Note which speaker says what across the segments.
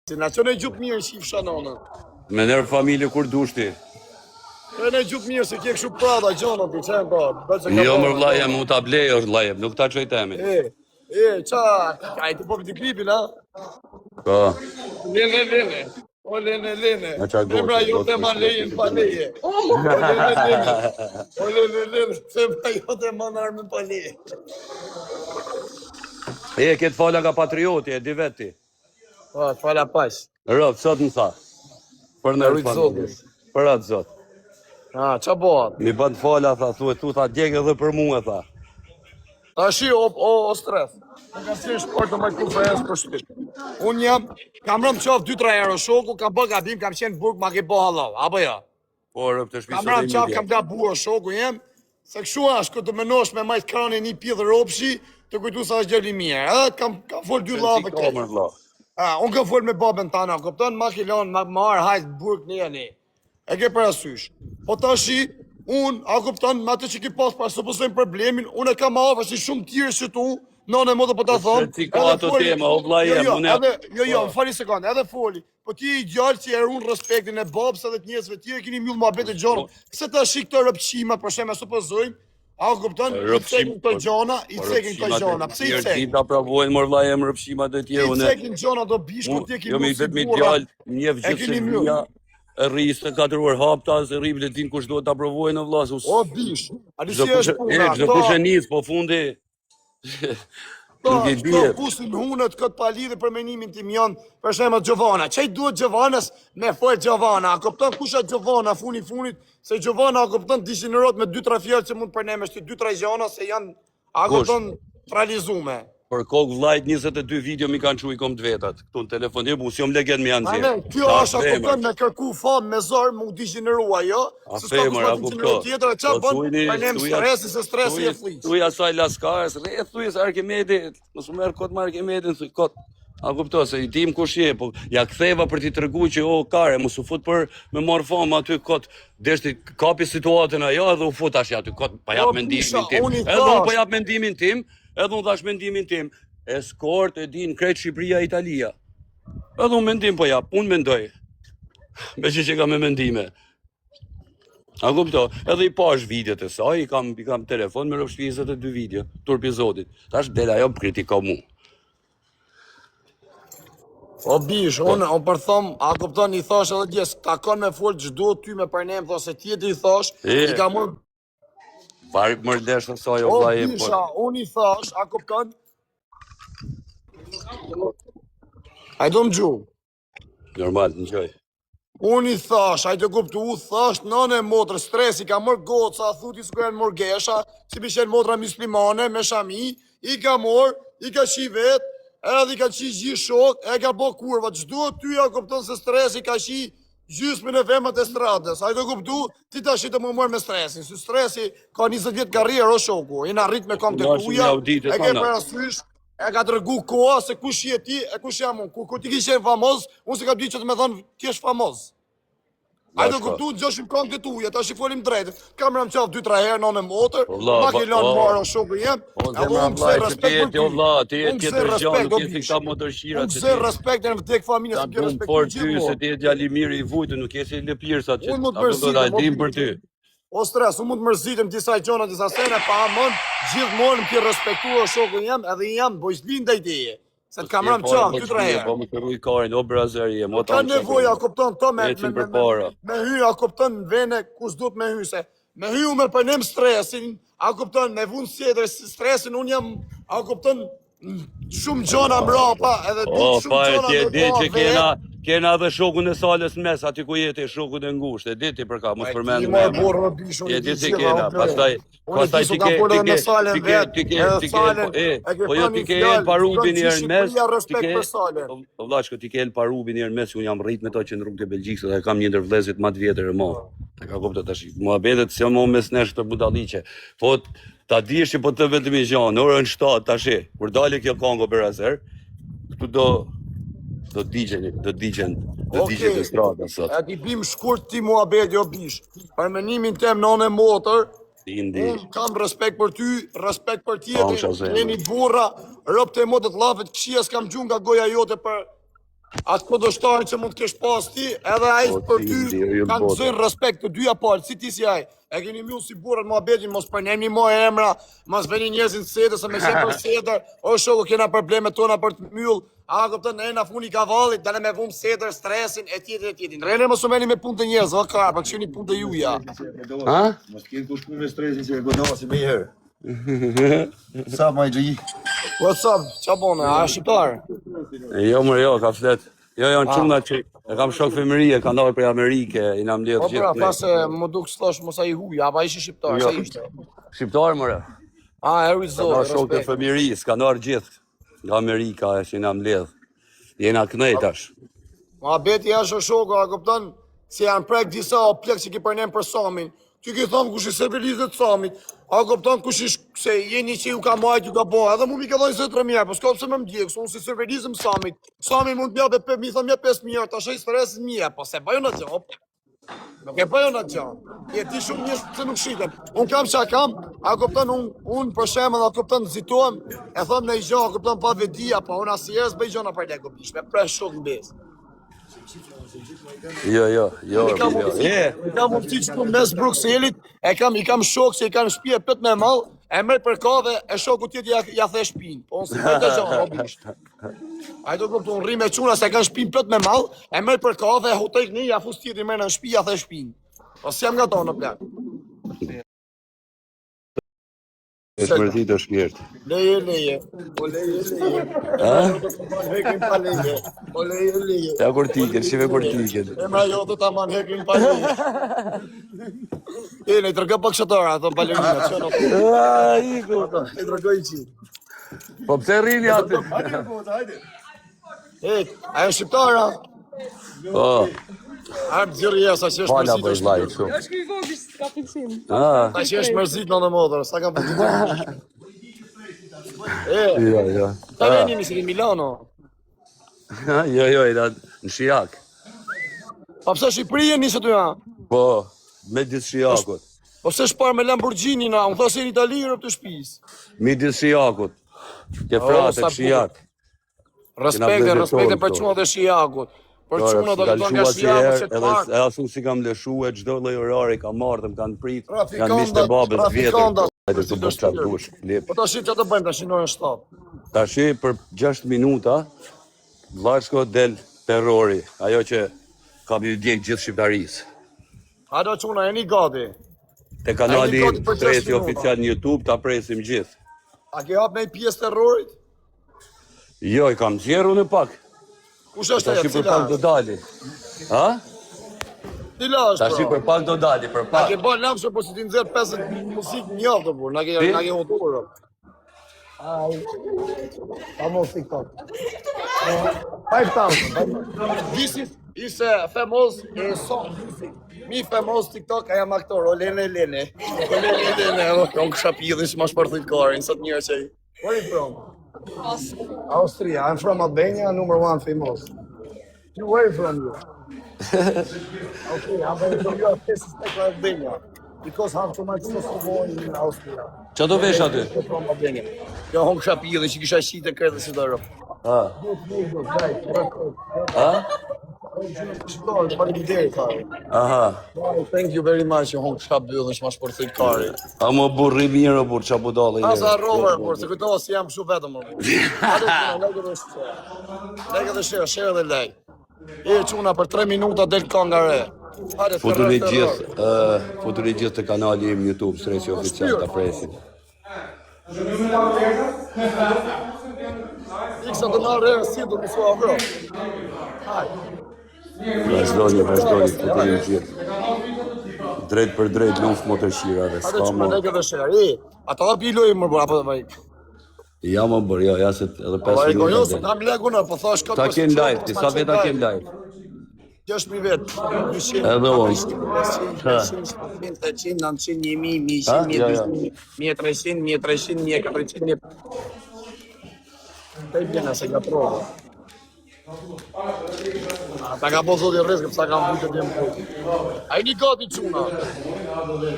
Speaker 1: Si na çon e gjup mirë shifsha nonën.
Speaker 2: Me nërë familje kur dush ti.
Speaker 1: Çon e gjup mirë se ke kështu prada gjona ti çan po.
Speaker 2: Jo mër vlla jem, unë ta blej është vlla jem, nuk ta çoj temin.
Speaker 1: E, e, ça, ai të po ti klipin, ha?
Speaker 2: Po.
Speaker 1: Lene, lene. O lene, lene.
Speaker 2: Na ça
Speaker 1: Femra
Speaker 2: gotë,
Speaker 1: jote
Speaker 2: gotë
Speaker 1: ma
Speaker 2: është
Speaker 1: lejën pa leje. O lene, lene. O lene, lene. Femra jote ma armën pa leje.
Speaker 2: E, këtë fala nga patrioti, e di vetë ti.
Speaker 1: Po, të fala pash.
Speaker 2: Rob, sot më tha. Për në
Speaker 1: Rujt Zoti.
Speaker 2: Për atë zot.
Speaker 1: Ah, ça bëhet?
Speaker 2: Mi bën të fala, tha, thuaj, tu, tha, djeg edhe për mua, tha.
Speaker 1: Tashi o, o, o stres. Unë kam qenë shport të majtë konferencë për shtyp. Unë jam, kam rënë qafë 2-3 herë shoku, kam bë gabim, kam qenë në burg, ma ke bë halal, apo jo?
Speaker 2: Po, rob të
Speaker 1: Kam
Speaker 2: shtëpisë
Speaker 1: rënë qafë, kam gabuar shoku jem, se kështu është, kur të menosh me majt kranin një pidh ropshi, të kujtu sa është djalë i mirë. Edhe kam kam fol dy llave
Speaker 2: keq. Mër vlla.
Speaker 1: Ah, unë kam fol me babën tana, kupton, ma ke lënë, ma marr hajt burg ne ne. E ke parasysh. Po tashi, unë, a kupton, me atë që ki pas para supozojmë problemin, unë e kam më afër si shumë tjerë si tu, nënë e motë po ta thom.
Speaker 2: Se ti ka ato tema, o vlla
Speaker 1: Jo,
Speaker 2: jem,
Speaker 1: jo,
Speaker 2: unë
Speaker 1: edhe, jo, jo,
Speaker 2: Po.
Speaker 1: më fali sekond, edhe foli. Po ti je i djalë që e ruan respektin e babës edhe të njerëzve të tjerë, keni mbyll muhabet e gjëra.
Speaker 2: Po.
Speaker 1: Pse tash këto rëpçima, për shembull, supozojmë, a kupton, i
Speaker 2: Rëpçim,
Speaker 1: cekin këto
Speaker 2: po-
Speaker 1: gjona, i
Speaker 2: Po,
Speaker 1: cekin këto
Speaker 2: rëpshimat e
Speaker 1: gjona. Pse i
Speaker 2: tjerë
Speaker 1: cekin?
Speaker 2: Din ta provojnë mor vlla jem rëpshimat e
Speaker 1: I
Speaker 2: tjerë, unë
Speaker 1: cekin gjona do bishku
Speaker 2: Unë
Speaker 1: ti e ke
Speaker 2: jo mi
Speaker 1: mbyll si
Speaker 2: vetëm
Speaker 1: burra.
Speaker 2: djalë, njeh
Speaker 1: E
Speaker 2: gjithë
Speaker 1: keni mbyll.
Speaker 2: Serbia, e rri 24 orë hapta, se rri le din kush duhet ta provojnë o vlla, se unë
Speaker 1: O bish, a di
Speaker 2: çdo
Speaker 1: si
Speaker 2: kush
Speaker 1: është
Speaker 2: e
Speaker 1: puna?
Speaker 2: çdo kush e nis, po fundi
Speaker 1: Këto,
Speaker 2: nuk e
Speaker 1: këto
Speaker 2: dihet.
Speaker 1: fusin hunët këtë palidhje për menimin tim janë, për shembull Giovanna. Ç'i duhet Giovannas me fol Giovanna? A kupton kush është Giovanna funi funit? Se Giovanna a kupton degjenerohet me dy tre fjalë që mund të përnemesh ti dy tre gjëra se janë a
Speaker 2: Kush?
Speaker 1: kupton të realizume.
Speaker 2: Për kokë vllajt 22 video mi kanë çu i kom të vetat. Këtu në telefon, jo, unë s'jom legen me janë
Speaker 1: A ne,
Speaker 2: nxjerr.
Speaker 1: kjo
Speaker 2: Ta
Speaker 1: është a
Speaker 2: femër.
Speaker 1: kupton me kërku famë me zor me u degjeneru ajo,
Speaker 2: A
Speaker 1: se s'ka kush
Speaker 2: femër,
Speaker 1: ma
Speaker 2: a
Speaker 1: degjeneru
Speaker 2: kupto.
Speaker 1: tjetër, e qa
Speaker 2: Po
Speaker 1: bën?
Speaker 2: thujni,
Speaker 1: Përnem
Speaker 2: thuja,
Speaker 1: stresi se stresi e
Speaker 2: thuj,
Speaker 1: fliq.
Speaker 2: thuj asaj Laskarës, re, thuj se Arkimedi, mos u merr kot me Arkimedin, thuj kot. A kupto se i dim kush je, po ja ktheva për t'i tregu që o kare, mos u fut për me marr famë aty kot. Deshti kapi situatën ajo edhe u fut tash aty kot, pa jap
Speaker 1: O
Speaker 2: mendimin
Speaker 1: bisha,
Speaker 2: tim.
Speaker 1: unë i
Speaker 2: Edhe unë po
Speaker 1: thash,
Speaker 2: jap mendimin tim, edhe unë thash mendimin tim. Eskort e din krejt Shqipëria, Italia. Edhe unë mendim po jap, unë mendoj. Me që që kam me mendime. A kupto, edhe i pash videot e saj, i kam i kam telefon me rrofsh 22 video, turpi zotit. Tash del ajo më kritikon mu.
Speaker 1: O bish,
Speaker 2: Po.
Speaker 1: unë unë për thom, a kupton i thash edhe dje, takon me fol çdo ty me përnem, thos se tjetri i thash,
Speaker 2: E,
Speaker 1: i ka mor
Speaker 2: Pari mër lesh të saj o
Speaker 1: O
Speaker 2: vlla jem, po.
Speaker 1: bisha, unë i thash, a kupton? A i do më gju?
Speaker 2: Normal, ngjoj.
Speaker 1: Unë i thash, ai të kuptu, thash nënë e motrë, stresi ka mërë goca, thu ti sikur janë murgesha, si bishen motra muslimane me shami, i ka morë, i ka qi vet, edhe i ka qi gjithë shok, e ka bo kurva, çdo ty ja kupton se stresi ka qi gjysmën e femrat e stradës. Ai të kuptu, ti tash të më morë me stresin, se stresi ka 20 vjet karrierë o shoku, jena rrit me këngët e
Speaker 2: Dashim
Speaker 1: tuja,
Speaker 2: ja u ditë
Speaker 1: e ke
Speaker 2: tana.
Speaker 1: parasysh, e ka tregu koha se kush je ti e kush jam unë. Kur, kur ti ke qenë famoz, unë se kam ditë që të me thonë ti je famoz. Ai do
Speaker 2: Bashko.
Speaker 1: kuptu, dëgjoshim këngët e tuja, tash i folim drejt. Kam rënë qafë 2-3 herë nënë e motër,
Speaker 2: Po vlla,
Speaker 1: ma
Speaker 2: ba,
Speaker 1: ke lënë
Speaker 2: o,
Speaker 1: marrë o shoku jem,
Speaker 2: o
Speaker 1: edhe
Speaker 2: zemra
Speaker 1: unë
Speaker 2: vlla,
Speaker 1: gëzoj
Speaker 2: që ti
Speaker 1: respekt
Speaker 2: je
Speaker 1: për
Speaker 2: ti o
Speaker 1: ty.
Speaker 2: vlla, ti je
Speaker 1: Unë gëzoj
Speaker 2: tjetër gjë,
Speaker 1: respekt,
Speaker 2: nuk
Speaker 1: o
Speaker 2: je si
Speaker 1: bish.
Speaker 2: këta motërshira
Speaker 1: Unë
Speaker 2: që
Speaker 1: gëzoj
Speaker 2: ti.
Speaker 1: respekt në vdek familjes,
Speaker 2: Ta
Speaker 1: se ke
Speaker 2: dum
Speaker 1: respektu
Speaker 2: fort ty se
Speaker 1: gjithmonë.
Speaker 2: ti je djalë i mirë i vujtur, nuk je si lëpirsat që
Speaker 1: Unë mund të
Speaker 2: a kupton, a
Speaker 1: mërzitem, o
Speaker 2: dim për
Speaker 1: bish.
Speaker 2: ty.
Speaker 1: O stres, unë mund të mërzitem disa gjëra, disa sene, pa amon, gjithmonë më ke respektuar shokun jem, edhe jam bojzli ndaj teje. Se
Speaker 2: Po
Speaker 1: të kam
Speaker 2: s'je
Speaker 1: rënë
Speaker 2: fare
Speaker 1: qafë, dy tre
Speaker 2: bojzli,
Speaker 1: herë.
Speaker 2: po më të rruj karin, o brazer je, mo
Speaker 1: Ka
Speaker 2: ta më
Speaker 1: nevojë, a kupton to me me
Speaker 2: Ecim
Speaker 1: me me,
Speaker 2: përpara.
Speaker 1: me hy, a kupton në vene ku s'duhet me hy se me hy unë me përnem stresin, a kupton me vunë sjedër stresin, unë jam, a kupton shumë gjona mbrapa, edhe
Speaker 2: O,
Speaker 1: di shumë
Speaker 2: pa e
Speaker 1: gjona
Speaker 2: ti e
Speaker 1: me
Speaker 2: di
Speaker 1: ba
Speaker 2: që
Speaker 1: vet.
Speaker 2: kena, kena edhe shokun e salës në mes, aty ku jeti, shokun e ngushtë, e di ti për ka, mos
Speaker 1: E di
Speaker 2: përmend
Speaker 1: më
Speaker 2: me emër.
Speaker 1: burrë, më bish,
Speaker 2: Ti
Speaker 1: unë
Speaker 2: e
Speaker 1: e
Speaker 2: di
Speaker 1: di
Speaker 2: si
Speaker 1: gjitha,
Speaker 2: kena,
Speaker 1: o plot.
Speaker 2: pastaj,
Speaker 1: Unë e di
Speaker 2: pastaj
Speaker 1: se
Speaker 2: ti
Speaker 1: kam
Speaker 2: ke,
Speaker 1: folë
Speaker 2: ti
Speaker 1: edhe me
Speaker 2: ke,
Speaker 1: Salen
Speaker 2: ti ke,
Speaker 1: vet,
Speaker 2: ti ke,
Speaker 1: edhe
Speaker 2: ti ke, po,
Speaker 1: Salen,
Speaker 2: e,
Speaker 1: e ke
Speaker 2: po jo
Speaker 1: thënë
Speaker 2: ti
Speaker 1: një
Speaker 2: ke El
Speaker 1: fjalë, shikon
Speaker 2: Parubin
Speaker 1: gjithë
Speaker 2: një herë në mes,
Speaker 1: Shqipëria
Speaker 2: ti
Speaker 1: respekt
Speaker 2: ke,
Speaker 1: për Salen.
Speaker 2: o, o vllashko, ti ke El Parubin një herë në mes, unë jam rrit me to që në rrugë të Belgjikës dhe kam një ndër vëllezërit më të vjetër e mo. E ka kuptuar tash, muhabetet s'janë më mes nesh këto budalliqe. Po ta dish që po të vetëm i gjë, në orën 7 tash, kur dalë kjo kongo për azer, këtu do do digjeni, do digjen, do digjet
Speaker 1: Okej,
Speaker 2: estrada sot.
Speaker 1: e ti bim shkurt ti muhabet, jo bish. Për menimin tem nënë e motër,
Speaker 2: Indi,
Speaker 1: unë kam respekt për ty, respekt për
Speaker 2: Pangsha
Speaker 1: tjetrin,
Speaker 2: zemër.
Speaker 1: jeni burra, robt e motët llafet këqija s'kam gjuhë nga goja jote për. Atë kundërshtarin që mund të kesh pas ti, edhe ai
Speaker 2: Po,
Speaker 1: për
Speaker 2: ti,
Speaker 1: ty
Speaker 2: ndjeri i
Speaker 1: kanë
Speaker 2: botës.
Speaker 1: zënë respekt të dyja palë, si ti si ai. E keni mbyll si burrat muhabetin, mos përnemni mo emra, mos veni njerëzit në sedër, se me qenë për sedër, o shoku kena probleme tona për të mbyll. A kupton, ne na funi kavallit, dale me vum sedër, stresin e tjetër e tjetër. Rrene mos u merrni me punë të njerëzve, o kar, po këshini punë të juja.
Speaker 2: Ha?
Speaker 3: Mos keni kush punë me stresin që e godasim më herë. Sa my G?
Speaker 1: What's up? Qa bone? A është shqiptar?
Speaker 2: Jo, më jo, ka flet. Jo, janë
Speaker 1: Ah.
Speaker 2: çuna që e kam shok fëmijërie, kanë ardhur prej Amerike, i na mbledh
Speaker 1: Po pra,
Speaker 2: gjithë
Speaker 1: tha
Speaker 2: ne.
Speaker 1: se më duk s'thosh mos ai huj, apo ai ishte shqiptar,
Speaker 2: Jo.
Speaker 1: sa ishte?
Speaker 2: Shqiptar më re.
Speaker 1: A, e
Speaker 2: Ka
Speaker 1: Zot,
Speaker 2: shok të
Speaker 1: respekt.
Speaker 2: fëmijërisë, kanë ardhur gjithë nga Amerika, e që i na mbledh. Jena kënej tash.
Speaker 1: Muhabeti është o shoku, a kupton? Se janë prek disa o plek që ki përnem për Samin. Ti ki thonë kush i servilizet Samit, a kupton kush i sh- se jeni që ju ka majt, ju ka bo, edhe mu mi ka dhënë 23 mijë, po s'ka pse më ndjek, se unë si servilizëm Samit. Sami mund të më japë mi thon më 5 mijë, tash ai stresin më jep, po se bëjën atë gjë, op. Nuk e bëjën atë gjë. Je ti shumë njerëz që nuk shiten. Unë kam çka kam, a kupton unë un për shembull, a kupton nxitohem, e them në gjë, a kupton pa vedia, po unë asnjëherë s'bëj gjëna për lekë, bish, me presh shok në besë.
Speaker 2: Jo, jo, jo,
Speaker 1: I kam
Speaker 2: jo.
Speaker 1: mundësi,
Speaker 2: Je.
Speaker 1: i kam mundësi që këtu mes Brukselit, e kam i kam shok që i kanë shtëpi e plot me mall, e merr për kave, e shoku tjetër ja, ja the shtëpinë. Po unë si bëj të gjë, o bish. Ai do kupton rri me çuna se kanë shtëpinë plot me mall, e merr për kave, e hutoj këni, ja fus tjetrin merr në shtëpi, ja the shtëpinë. Po s'jam nga to në plak.
Speaker 2: Është mërzit është shpirt.
Speaker 1: Leje, leje. Po leje, leje.
Speaker 2: Ha?
Speaker 1: Hekin pa leje. Po leje, leje.
Speaker 2: Ja kur tiken, shive kur tiken.
Speaker 1: Emra jote ta man hekin pa leje. E, ne i tregoj pak shëtora, ato balerina, çon ato.
Speaker 2: Ah, iku.
Speaker 1: I tregoj i qitë.
Speaker 2: Po pse rrini aty?
Speaker 3: Hajde, goca, hajde.
Speaker 1: E, a janë shqiptara?
Speaker 2: Po,
Speaker 1: A më dzirë jes, sa që është
Speaker 2: fala
Speaker 1: mërzit
Speaker 2: bëj
Speaker 1: është
Speaker 2: vllai
Speaker 1: shpirt.
Speaker 2: kështu.
Speaker 4: Është ky i vogël që s'ka pëlqim.
Speaker 2: Ah,
Speaker 1: Sa që është mërzit në në modër, sa kam përgjithë. E,
Speaker 2: jo, jo.
Speaker 1: ta veni nisi në Milano.
Speaker 2: Ah, Jo, jo, i në Shijak.
Speaker 1: Pa pse Shqipëri e nisë aty ha?
Speaker 2: Po, me disë Shijakut.
Speaker 1: Po pse shpar me Lamborghini na, unë thosë në Itali rëp të shtëpisë.
Speaker 2: Midis Shijakut. Ke
Speaker 1: O,
Speaker 2: frate,
Speaker 1: sa bukur.
Speaker 2: Shijak.
Speaker 1: Respekte,
Speaker 2: Kena
Speaker 1: respekte për
Speaker 2: tonë,
Speaker 1: çunat e Shijakut. Për çunat do të thonë nga
Speaker 2: si
Speaker 1: Shijaku
Speaker 2: herë,
Speaker 1: që të
Speaker 2: edhe
Speaker 1: parë.
Speaker 2: edhe asu si kam lëshue çdo lloj orari kam marrë, më kanë prit, janë
Speaker 1: Trafikanta,
Speaker 2: miqtë e babës vjetër.
Speaker 1: trafikanta,
Speaker 2: Hajde të bësh çfarë dush, lep.
Speaker 1: Po tash çfarë të bëjmë tash në orën 7.
Speaker 2: Tashi për 6 minuta Vllashko del terrori, ajo që ka më djeg gjithë shqiptarisë.
Speaker 1: Hajde çuna, jeni gati.
Speaker 2: Te kanali
Speaker 1: A jeni gati për 6
Speaker 2: Stresi
Speaker 1: minuta?
Speaker 2: oficial në YouTube ta presim gjithë.
Speaker 1: A ke hap me një pjesë terrorit?
Speaker 2: Jo, i kam nxjerrë unë pak.
Speaker 1: Kush është ajo?
Speaker 2: Tashi për
Speaker 1: Cila?
Speaker 2: pak do dali. Ha?
Speaker 1: Cila është?
Speaker 2: Tashi
Speaker 1: bro?
Speaker 2: për pak do dali, për
Speaker 1: Na
Speaker 2: pak.
Speaker 1: ke bën lamshë po si ti nxjerr 50 muzikë një javë të burr, na ke
Speaker 2: Ti?
Speaker 1: na ke hutur. Ai. Pa mos TikTok. 5000. This is is a famous uh, song. Mi famous TikTok, I am actor, o Lene Lene. O Lene Lene, o kam kisha pidhin që ma shpërthit karin, sot njerëz që i. Where are you from? Austria. I'm from Albania, number one famous. You where you from you? Okay, I'm from you are faces like Albania. Because have too much Kosovo in Austria.
Speaker 2: Qa do vesh aty?
Speaker 1: From Albania. Jo, hon kisha pidhin që kisha qitë e kredhe si do rëp.
Speaker 2: Ha. Ha?
Speaker 1: Faleminderit fare.
Speaker 2: Aha.
Speaker 1: Thank you very much, jo hon kisha byllën që ma shpërthit kari.
Speaker 2: A mo burr i mirë o burr, qa budalli
Speaker 1: Asa
Speaker 2: je.
Speaker 1: harrova, por se kujtova si jam kështu vetëm. o. Hajde, çuna, like dhe share. Like dhe share, share dhe like. E çuna për 3 minuta del kënga re. Hajde,
Speaker 2: Futuni
Speaker 1: terror,
Speaker 2: gjithë,
Speaker 1: terror.
Speaker 2: ë, futuni gjithë te kanali im YouTube, Stresi Oficial, ta presim.
Speaker 1: Iksa do marrë re, si do të mësua afro. Hajde.
Speaker 2: Vazhdoni, vazhdoni, futuni gjithë. Drejt për drejt luftë motërshirave,
Speaker 1: Hajde
Speaker 2: s'ka
Speaker 1: çuna,
Speaker 2: mo.
Speaker 1: like dhe share. E, ata hapi lojë më bërë, apo vaj.
Speaker 2: Ja më bërë, jo, ja se edhe 5
Speaker 1: Vallai
Speaker 2: minuta.
Speaker 1: jo, se
Speaker 2: del.
Speaker 1: kam lekun, po thash kot.
Speaker 2: Ta ken live, ti sa veta ken live?
Speaker 1: 6000 vet. 200.
Speaker 2: Edhe unë.
Speaker 1: 500, 500, 700, 800, 900, 1000,
Speaker 2: Ha?
Speaker 1: 1100,
Speaker 2: Jo, jo.
Speaker 1: 1200, 1300, 1300, 1400, Te bjena se gatrova. Ta ka po zoti rrezk, psa kam bujtë djem po. A jeni gati çuna?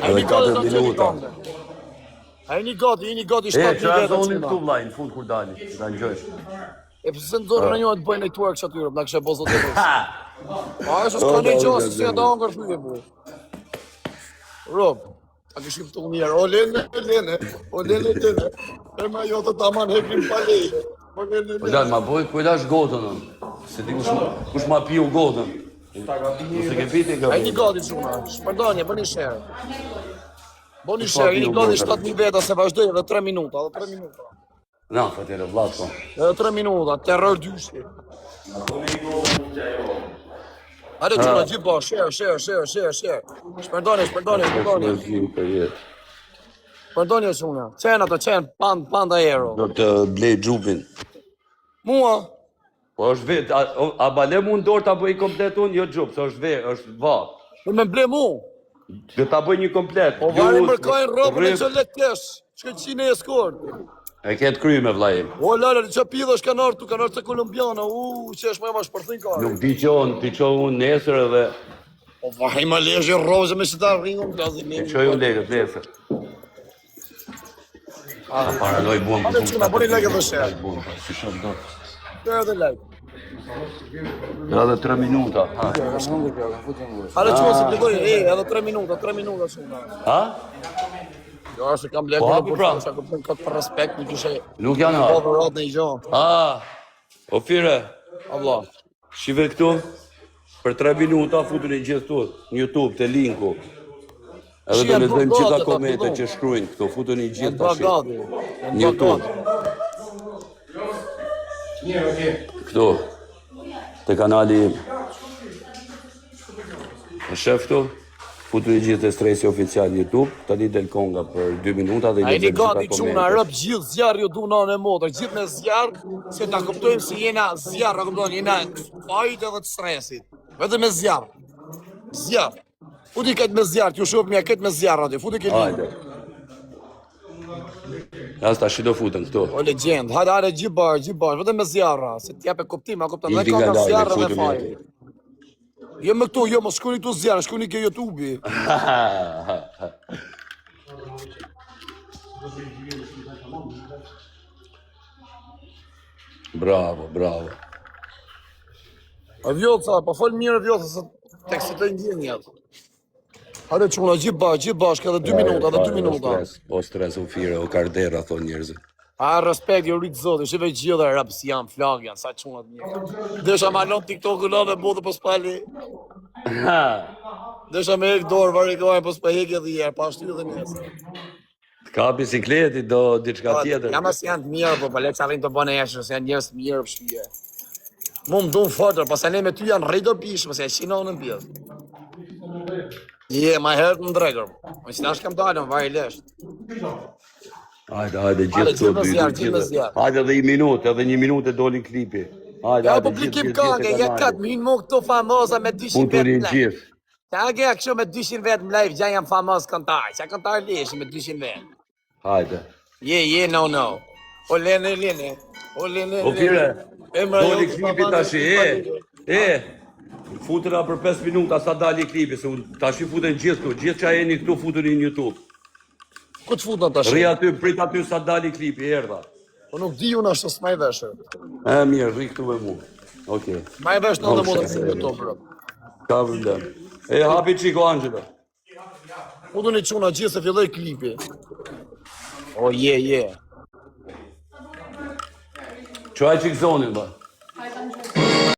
Speaker 1: A jeni
Speaker 2: Edhe
Speaker 1: gati
Speaker 2: katër
Speaker 1: ta çoni
Speaker 2: minuta.
Speaker 1: këngën? A jeni gati, jeni gati
Speaker 2: E,
Speaker 1: 7000
Speaker 2: çfarë
Speaker 1: veta
Speaker 2: zonin
Speaker 1: çuna.
Speaker 2: këtu vllai, në fund kur dali, ta ngjojsh.
Speaker 1: E pse nxorën në një të bëjnë network që aty, na kishe bo zoti rrës. A është s'ka një gjë se si ata ongër thyje bu. Rob, a kishim të mirë, o lene, lene, o lene, lene. E ma jo të taman hekrim pa leje. O lene,
Speaker 2: Po
Speaker 1: lene.
Speaker 2: lal, ma boj, ku e lash gotën unë? Se di kush, kush ma piu gotën. Mos e ke piti
Speaker 1: A jeni
Speaker 2: gotën.
Speaker 1: gati çuna, shpërndanje, bëni share. Bëni
Speaker 2: Kush ma
Speaker 1: share, jeni
Speaker 2: piu
Speaker 1: gati
Speaker 2: gotën?
Speaker 1: 7000 veta se vazhdoj edhe 3 minuta, edhe 3 minuta.
Speaker 2: Na, fatele, Vllatko.
Speaker 1: Edhe 3 minuta, terror dyshi. Hajde çuna, gjithë bashkë, share, share, share, share, share. Shpërndani, shpërndani, shpërndani.
Speaker 2: Shpërndani për jetë.
Speaker 1: Shpërndani çuna. Qen ato, qen, pand, panda euro.
Speaker 2: Do të blej xhupin.
Speaker 1: Mua,
Speaker 2: Po është vetë, a, o- a bale mu në dorë ta bëj komplet unë, jo xhup, se është ve, është vap.
Speaker 1: po me ble mu.
Speaker 2: Do ta bëj një komplet.
Speaker 1: Po vari
Speaker 2: bluz,
Speaker 1: mërkajnë rrobën e
Speaker 2: rryp.
Speaker 1: që lek kesh. Çka qine e skort.
Speaker 2: E ke të kryme vllai im.
Speaker 1: O lala, që pidhësh kanë ardhur, kanë ardhur të kolumbiana. U, që është më ma shpërthin ka.
Speaker 2: Nuk di që unë, ti qo unë nesër edhe
Speaker 1: Po vari më lezhi rrozë me si ta rringun plazin.
Speaker 2: e qoj unë lekët nesër. A paraloj buam
Speaker 1: Hajde, çuna, bëni like edhe share.
Speaker 2: Buam, si shoh dot.
Speaker 1: Share dhe like.
Speaker 2: Edhe 3 minuta. Ha.
Speaker 1: Hajde çuna se filloi, e, edhe 3 minuta, 3 minuta çuna.
Speaker 2: Ha?
Speaker 1: Jo, se kam lekë
Speaker 2: Po,
Speaker 1: në
Speaker 2: hapi pra.
Speaker 1: portfol, sa kupton këtë për respekt, nuk ishe
Speaker 2: Nuk janë
Speaker 1: po
Speaker 2: hap.
Speaker 1: dhurat në gjë.
Speaker 2: Ah. O fire,
Speaker 1: Allah.
Speaker 2: shive këtu. Për 3 minuta futuni gjithë këtu në YouTube te linku. Edhe
Speaker 1: Shi,
Speaker 2: do
Speaker 1: janë
Speaker 2: lexojmë
Speaker 1: bërë
Speaker 2: gjitha
Speaker 1: gati, ata,
Speaker 2: komentet
Speaker 1: fillon.
Speaker 2: që shkruajnë këtu, futuni
Speaker 1: Janë
Speaker 2: gjithë
Speaker 1: bërë
Speaker 2: tash.
Speaker 1: gati. Janë
Speaker 2: Në
Speaker 1: bërë
Speaker 2: YouTube.
Speaker 1: gati.
Speaker 2: Këtu. Te kanali im. E shef këtu? Futuni gjithë te Stresi oficial në YouTube, tani del konga për 2 minuta dhe i
Speaker 1: A jeni
Speaker 2: lexojmë gjitha
Speaker 1: gati çuna,
Speaker 2: komentet.
Speaker 1: rëp gjithë zjarr ju du në e motër, gjithë me zjarr, se ta kuptojmë si jena zjarr, a kupton, jena fajt edhe të stresit. Vetëm me zjarr. Zjarr. Futi këtë me zjarr, t'ju shoh mja këtë me zjarr aty. Futi këtë.
Speaker 2: Hajde. As tash do futen këtu.
Speaker 1: O legjend, hajde hajde gjithë bar, gjithë bar, vetëm me zjarra, se t'japë kuptim, a kupton, dhe
Speaker 2: Ildi
Speaker 1: ka
Speaker 2: nga
Speaker 1: nga
Speaker 2: lajme,
Speaker 1: zjarr edhe
Speaker 2: futuni
Speaker 1: faj.
Speaker 2: aty.
Speaker 1: Jo me këtu, jo mos shkoni këtu zjarr, shkoni ke YouTube-i.
Speaker 2: Bravo, bravo.
Speaker 1: A Vjoca, po fol mirë Vjoca se tek si të ndjenjat. Hajde çuna, gjithë bashkë, gjithë bashkë, edhe 2 minuta, edhe 2
Speaker 2: O
Speaker 1: minuta.
Speaker 2: stres, o stres, o fire, o kardera, thonë njerëzit.
Speaker 1: A respekt, jo rritë zotë, shive gjithë e raps janë, flag janë, sa çuna të mirë. Desha ma lon TikTok-un dhe botë po s'pali. Desha me hek dorë, vari gojën, po s'pa hek edhe herë, pa ashtu edhe nesër.
Speaker 2: Të ka bicikleti, do diçka tjetër.
Speaker 1: Jam as janë të mirë, po po le të arrin të bënë jashtë, se janë njerëz të mirë për shtëpi. Mu më duan fort, pastaj ne me ty janë rritur pish, mos ja qino në pjesë. Je, ma herët në drekër. Më që tash kam dalën, vari lesh.
Speaker 2: Hajde, hajde, gjithë
Speaker 1: Hajde,
Speaker 2: këtu,
Speaker 1: gjithë me
Speaker 2: dy,
Speaker 1: zjarr,
Speaker 2: dy,
Speaker 1: gjithë me
Speaker 2: gjithë.
Speaker 1: zjarr.
Speaker 2: Hajde edhe një minutë, edhe një minutë e doli klipi. Hajde,
Speaker 1: Ja
Speaker 2: hajde, gjithë,
Speaker 1: publikim
Speaker 2: gjithë,
Speaker 1: kange,
Speaker 2: gjithë
Speaker 1: ja
Speaker 2: e
Speaker 1: kat,
Speaker 2: kanali.
Speaker 1: më hinë mu këto famoza me 200 vetë
Speaker 2: Futuni
Speaker 1: në live.
Speaker 2: gjithë.
Speaker 1: Ta ke kështu me 200 vetë në live, gja jam famoz këngëtar. Qa këngëtar leshi me 200 vetë?
Speaker 2: Hajde.
Speaker 1: Je, je, no, no. O lene, lene. O lene,
Speaker 2: O fire,
Speaker 1: Emra
Speaker 2: doli
Speaker 1: jote,
Speaker 2: klipi
Speaker 1: pa
Speaker 2: tash, e,
Speaker 1: pa
Speaker 2: e. Futëra për 5 minuta sa dali klipi, se unë tash i futen gjithë këtu, gjithë që jeni këtu futuni në YouTube.
Speaker 1: Ku të futën tash?
Speaker 2: Rri aty, prit aty sa dali klipi, erdha.
Speaker 1: Po nuk di unë ashtu s'maj veshër.
Speaker 2: E mirë, rri këtu me mua. Okej.
Speaker 1: Maj vesh në
Speaker 2: Nuk
Speaker 1: dhe motër
Speaker 2: sheh.
Speaker 1: si YouTube, bro.
Speaker 2: Ka problem. E hapi Çiko Angelo.
Speaker 1: Futuni çuna gjithë se filloi klipi. O je, je.
Speaker 2: Çoj çik zonin ba.